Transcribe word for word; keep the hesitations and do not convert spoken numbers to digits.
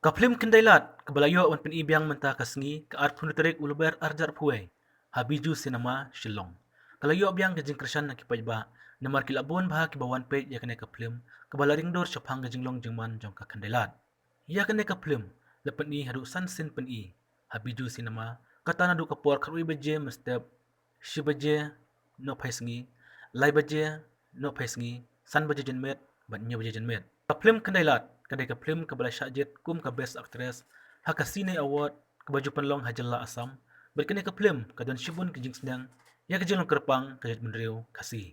Ka phlim Khyndailad kaba la ïoh ban pyni biang mynta ka sngi ka arphew tarik u Lber arhajar arphew wei ha Bijou Cinema, Shillong, ka la ïoh biang ka jingkyrshan na ki paidbah namar ki la bun bha kiba wan peit ïa kane ka phlim kaba la ring dur shaphang ka jinglong jingman jong ka Khyndailad. Ïa kane ka phlim la pyni haduh san sien pyni ha Bijou Cinema, kata naduh ka por khatwei baje mynstep, shi baje nohphai sngi, lai baje nohphai sngi, san baje janmiet bad hynñiew baje janmiet. Ka phlim Khyndailad ka dei ka phlim kaba la shah jied kum ka Best Actress ha ka Cine Award kaba ju pynlong ha jylla Assam. Bad kane ka phlim ka don shibun ki jingsneng ïa ka jinglong kyrpang ka jaitbynriew Khasi.